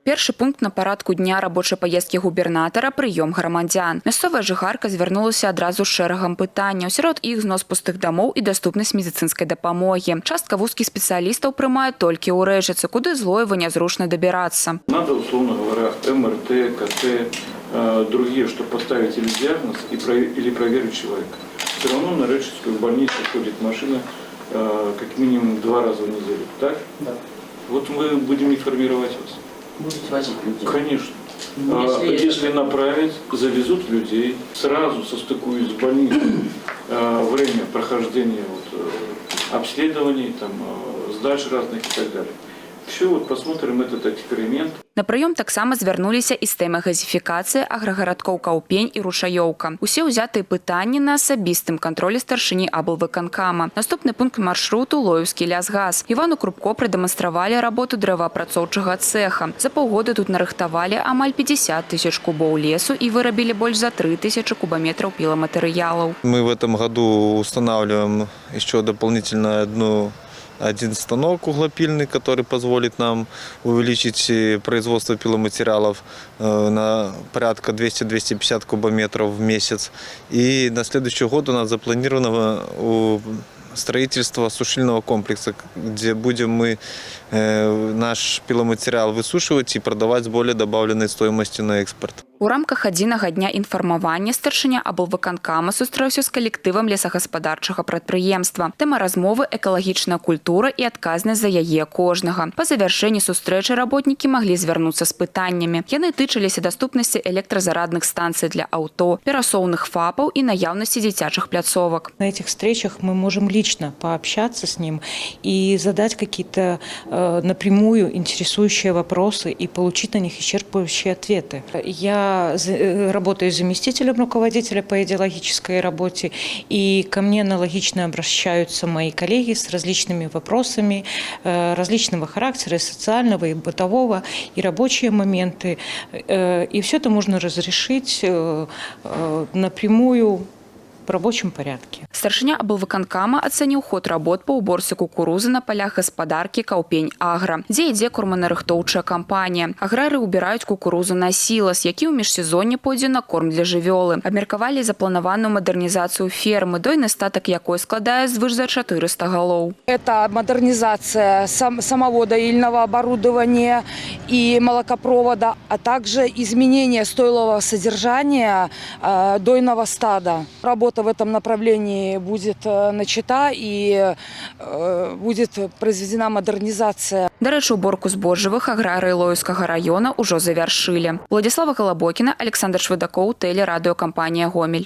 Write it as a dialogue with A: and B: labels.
A: Першы пункт на парадку дня рабочай паездкі губернатара — прыём грамадзян. Мясцовая жыхарка звярнулася адразу з шэрагам пытанняў. Сярод іх знос пустых дамоў і даступнасць медыцынскай дапамогі. Частка вузкіх спецыялістаў прымае толькі ў Рэчыцы, куды з Лоева нязручна дабірацца.
B: Надо, условно говоря, МРТ, КТ, другие, чтобы поставить или диагноз или проверить человека. Все равно на Речицкую больницу ходит машина как минимум два раза в неделю, так?
C: Да.
B: Вот мы будем информировать вас.
C: Будете возить людей?
B: Конечно.
C: Ну, если
B: Если направить, завезут людей, сразу состыкуют с больницей время прохождения вот обследований, там, сдач разных и так далее. Все, вот посмотрим этот эксперимент.
A: На прыём таксама звярнуліся і з тэмай газіфікацыі аграгарадкоў Каўпень і Ручаёўка. Усе ўзятыя пытанні на асабістым кантролі старшыні аблвыканкама. Наступны пункт маршруту — Лоеўскі лясгас. Івану Крупко прадэманстравалі работу дрэваапрацоўчага цеха. За паўгода тут нарыхтавалі амаль 50 тысяч кубоў лесу і вырабілі больш за 3 тысячы кубаметраў піламатэрыялаў.
D: Мы в этом году устанавливаем еще дополнительно один станок углопильный, который позволит нам увеличить производство пиломатериалов на порядка 200-250 кубометров в месяц. И на следующий год у нас запланировано строительство сушильного комплекса, где будем мы наш пиломатериал высушивать и продавать с более добавленной стоимостью на экспорт.
A: У рамках адзінага дня інфармавання старшыня аблвыканкама сустрэўся з калектывам лесагаспадарчага прадпрыемства. Тэма размовы — экалагічная культура і адказнасць за яе кожнага. Па завяршэнні сустрэчы работнікі маглі звярнуцца з пытаннямі. Яны тычыліся даступнасці электразарадных станцый для аўто, перасоўных ФАПаў і наяўнасці дзіцячых пляцовак.
E: На этих встречах мы можем лично пообщаться с ним и задать какие-то напрямую интересующие вопросы и получить на них исчерпывающие ответы. Я работаю заместителем руководителя по идеологической работе, и ко мне аналогично обращаются мои коллеги с различными вопросами различного характера, и социального, и бытового, и рабочие моменты. И все это можно разрешить напрямую в рабочем порядке.
A: Старшыня аблвыканкама ацаніў ход работ па ўборцы кукурузы на палях гаспадаркі «Каўпень Агра», дзе ідзе корманарыхтоўчая кампанія. Аграры ўбіраюць кукурузу на сілас, які ў міжсезонне пойдзе на корм для жывёлы. Абмеркавалі запланаваную мадэрнізацыю фермы, дойны статак якой складае звыш за 400 галоў.
F: Это модернизация самого доильного оборудования и молокопровода, а также изменение стойлового содержания дойного стада. Работа в этом направлении будет начата и будет произведена модернизация.
A: Дарэчы, уборку збожжавых аграрыі Лоеўскага раёна ўжо завяршылі. Уладзіслава Галабокіна, Аляксандр Швыдакоў, тэлерадыёкампанія «Гомель».